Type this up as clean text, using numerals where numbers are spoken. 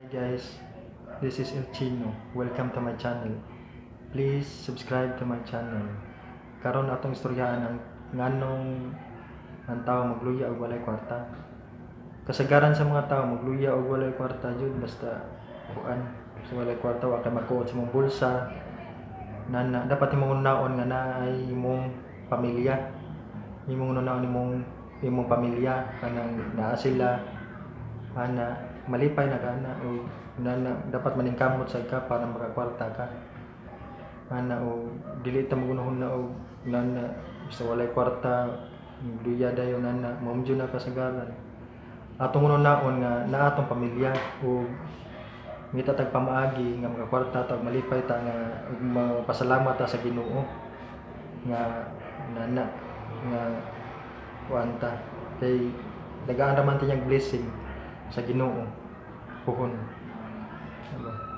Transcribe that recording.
Hi guys, this is El Chino. Welcome to my channel. Please subscribe to my channel. Karon atong istoryahan ang nganong ang tao magluya og walay kwarta. Kasagaran sa mga tao magluya og walay kwarta jud, basta kuan sa walay kwarta, wa kay makuot sa imong bulsa. Nana dapat imong naon nga naay imong pamilya. Imong naon imong pamilya, kanang naa sila ana, malipay na ka ana, o nana dapat maningkamot sad ka para makakwarta ka ana, o dili ta magunahon na og nana basta walay kwarta luya dayon ana. Mao jud na kasagaran atong naon nga naa atong pamilya ug ngita tag pamaagi nga makakwarta ta ug malipay ta nga ug mapasalamat ta sa Ginoo nga nana nga kuan ta, kay dagaan ra man tiniyang blessing sa Ginoo puhon. Diba?